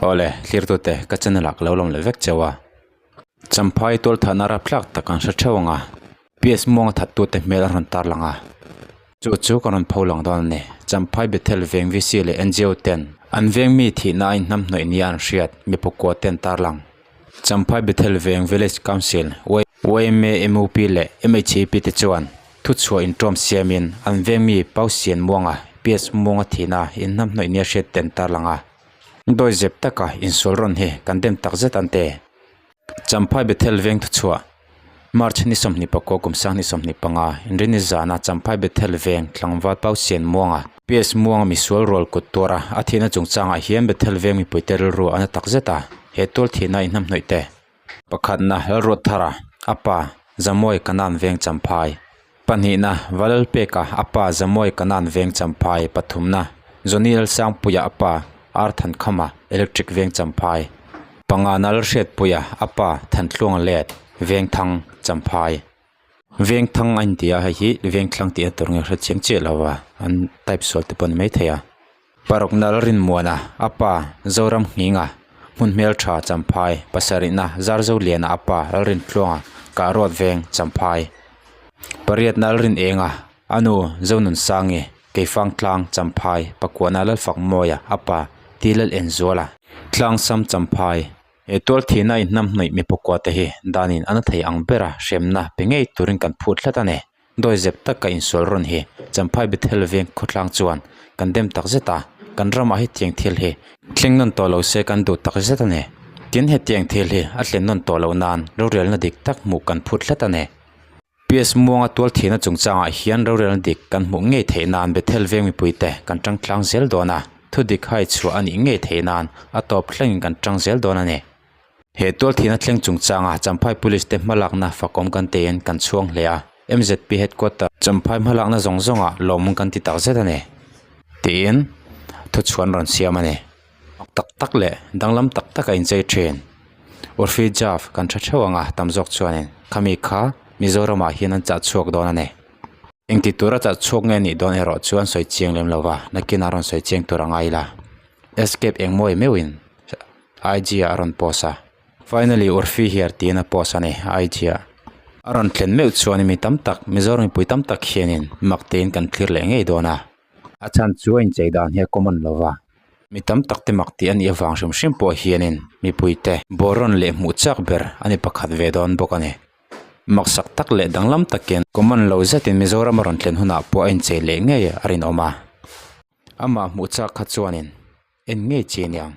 Awle, thlirtute ka channel ah ka lo lawm leh vek cheu a. Champhai tualthahna rapthlak tak an hre theuh ang a, PS Muanga thattute hmel an rawn tarlang a. Chu chu ka rawn pho lang dawn a ni. Champhai Bethel veng VC leh NGO ten an veng mi thihna a inhnamhnawih nia an hriat mi pakua te an tarlang. Champhai Bethel veng Village Council, YMA, MUP leh MHAP te chuan thuchhuah inṭawm siamin an veng mi Pau Sian Muanga, PS Muanga thihna inhnamhnawih nia hriat te an tarlang a. Dawi zep taka insual rawn hi kan dem tak zet an te. Champhai Bethel veng thuchhuah, March ni 24 kum 2025, Inrini zana Champhai Bethel veng tlangval Pau Sian Muanga, PS Muanga misual rual kut tuara a thihna chungchangah hian Bethel veng mipuite rilru a na tak zet a, he tual thihna inhnamhnawih te. Pakhatna Lalruat Thara, a pa, Zamuai Kanan veng Champhai. Pahnihna Valalpeka, a pa, Zamuai Kanan veng Champhai. Pathumna Johnny Lalsangpuia, a pa, Ar Thankhama, Electric veng Champhai. Pangana Lalhriatpuia, a pa, Thantluanga Let, Vengthang, Champhai. Vengthang a inti a, hei hi Vengthlang tih a tur nge hre chiang chiah lo a, an type sual te pawh a ni maithei a. Parukna Lalrinmuana, a pa, Zoram Nghinga, hmun hmeltha, Champhai, pasarihna Zarzoliana, a pa, Lalrintluanga, Kahruat Veng, Champhai. Pariatna Lalrinenga, a nu, Zonunsangi, Keifangtlang, Champhai, Pakuana Lalfakmawia, a pa, Ti Lalenzuala, Tlangsam, Champhai. He tual thihna inhnamhnawih mi pakua te hi danin a na thei ang bera hremna pe ngei turin kan phut hlat a ni. Dawi zep tak ka insual rawn hi Champhai Bethel veng khawtlang chuan kan dem tak zet a, kan ramah hetiang thil hi thleng nawn tawh lo se kan duh tak zet a ni. Tin hetiang thil hi a thlen nawn tawh loh nan rorelna dik tak hmuh kan phut hlat a ni. PS Muanga tual thihna chungchangah hian rorelna dik kan hmuh ngei theih nan Bethel veng mipuite kan tang tlang zel dawn a, thudik hai chhuah a nih ngei theih nan a tawp thlengin kan tang zel dawn a ni. He tual thihna thleng chungchanga Champhai Police te hmalakna fakawm kan teiin kan chhuang hle a, MZP Headquarter Champhai hmalakna zawng zawngah lawmawm kan ti tak zet a ni, tiin thuchhuan rawn siam a ni. Mak tak tak leh danglam tak tak a inchei thin. Urfi Jaff kan tha theuh ang a, tam zawk chuanin khami kha Mizoramah hian an chah chhuak dawn a ni. Engti tura chah chhuak nge nih dawn erawh chuan sawi chiang lem lova, nakinah rawn sawi chiang tur a ngai la. Escape engmawi meuhin. IG ah a rawn post a. Finally Urfi here tiin a post a ni IG ah. A rawn thlen meuh chuan mi tam tak Mizoram mipui tam tak hianin mak tein kan thlir leh ngei dawn a. A chhan chu a inchei dan hi a common lo va. Mi tam tak te mak tih a nih avang hrim hrim pawh hianin mipuite borawn leh hmuh chak ber a ni pakhat ve dawn bawk a ni. Maksak tak leh danglam takin common lo zetin Mizoram a rawn thlen hunah pawh a inchei leh ngei a rinawm a. Amah hmuh chak kha chuanin en ngei chi aniang.